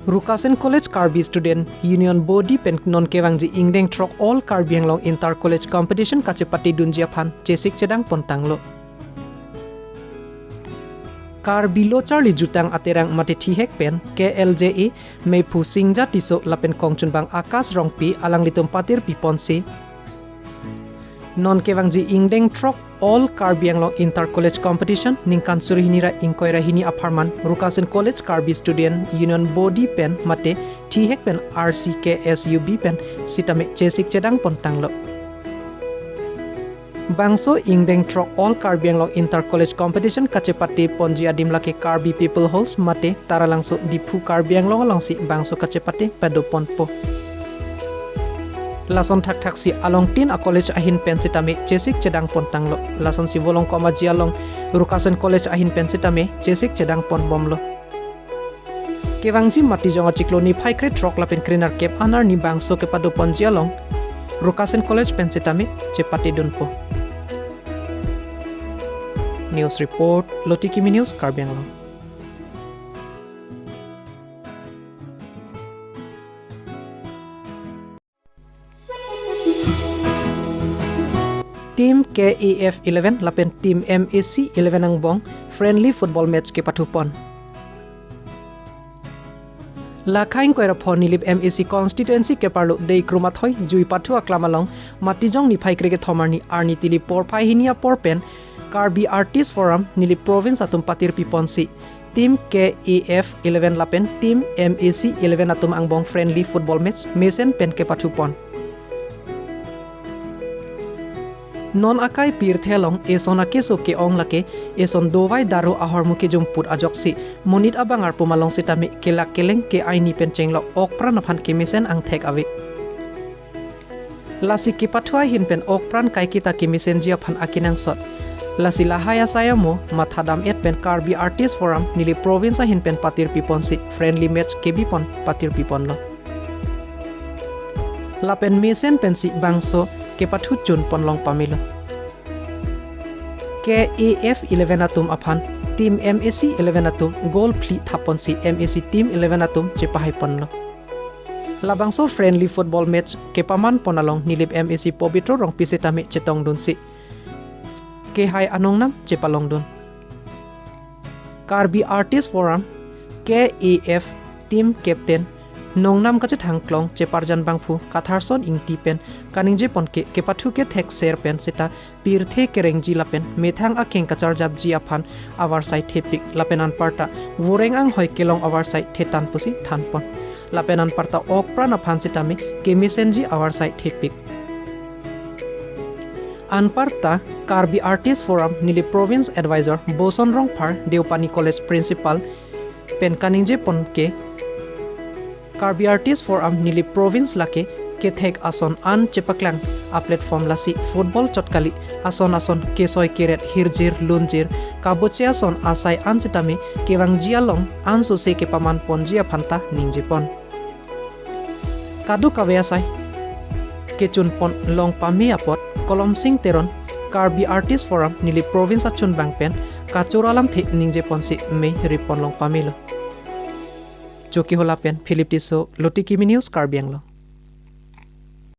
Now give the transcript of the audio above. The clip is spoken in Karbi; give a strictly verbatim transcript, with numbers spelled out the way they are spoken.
Rukasen College Karbi Student Union Body pen non kevangji ingdeng throk All Karbi Anglong Inter College Competition kachepate dunji aphan chesik chedang pon tanglo. Karbi Lo Charli Jutang Aterang mate thihek pen K L J A meiphu Singja Tisso lapen kongchunbang Akash Rongpi alanglitum patir piponsi non kevangji ingdeng throk All Karbi Anglong Inter College Competition ningkan suri hini ra ingkoi ra hini apharman Rukasen College Karbi Student Union Body pen mate thihek pen R C K S U B pen sitame chesik chedang pon tanglo. Bangso ingdeng throk All Karbi Anglong Inter College Competition kachepate ponji adim lake Karbi People Halls mate Taralangso Diphu Karbi Anglong alongsi bangso kachepate pado ponpo. Lason thakthaksi along tin a college ahin pen sitame chesik chedang pon tanglo. Lasonsi Volongkom Aji along Rukasen College ahin pen sitame chesik chedang pon bomlo. Kevangji Matijong achiklo niphai krethrok lapen krenerkep anerni bangso kepado ponji along Rukasen College pen sitame chepate dunpo. News report, Loti Kimi News, Karbi Anglong. Team K A F eleven lapen Team M A C eleven angbong friendly football match kepathu pon. Lakhai ingkoi ra pho Nilip M A C constituency keparlo Deikrum Athoi jui pathu aklam along Matijong niphai krekethom arni arni tili porphai hini apor pen Karbi Artist Forum Nilip Province atum patir piponsi Team K A F eleven lapen Team M A C eleven atum angbong friendly football match mesen pen kepathu pon. Non akai pirthe along eson akeso ke-ong lake eson dovai daru ahormu kejumput ajoksi monit abang arpum along sitame kelak keleng ke-aini pen chenglok okpran aphan kemesen angthek ave. Lasi kepathu ahin pen okpran kaiketa kemesenji aphan akenangsot. Lasi lahai asai amo mathadam-et pen Karbi Artist Forum Nilip Province ahin pen patir piponsi friendly match kebi pon patir piponlo. Lapen mesen pensi bangso kepathu chun pon long pamelo. K A F eleven atum aphan Team M A C eleven atum goal phli thap ponsi M A C Team eleven atum chepahai ponlo. Labangso friendly football match kepaman pon along Nilip M A C Pobitro Rongpi sitame chetongdunsi kehai anongnam chepalongdun. Karbi Artist Forum, K A F, team captain nongnam kachethang klong cheparjan bangphu Katharson Ingti pen kaningje pon ke kepathu kethek ser pen seta pirthe kerengji lapen methang akeng kacharjapji aphan avarsai thepik lapen anparta voreng anghoi kelong avarsai thetan pusi than pon. Lapen anparta okpran aphan sitame kemesenji avarsai thepik. Anparta Karbi Artist Forum Nilip Province Advisor Boson Rongphar, Deopani College Principal pen kaningje pon ke Karbi Artist Forum Nilip Province lake kethek ason an chepaklang a platform lasi football chot kali, ason ason kesoi keret, hirjir lunjir, kaboche ason asai an sitame kevangji along ansose kepaman ponji aphan ta ningje pon. Kadokave asai kechun pon long pame apot Kolomsing Teron, Karbi Artist Forum Nilip Province achunbang pen kachoro alamthe ningje ponsi mei rip pon long pamelo. Chokihola pen Philip Tisso, Loti Kimi News, Karbi Anglong.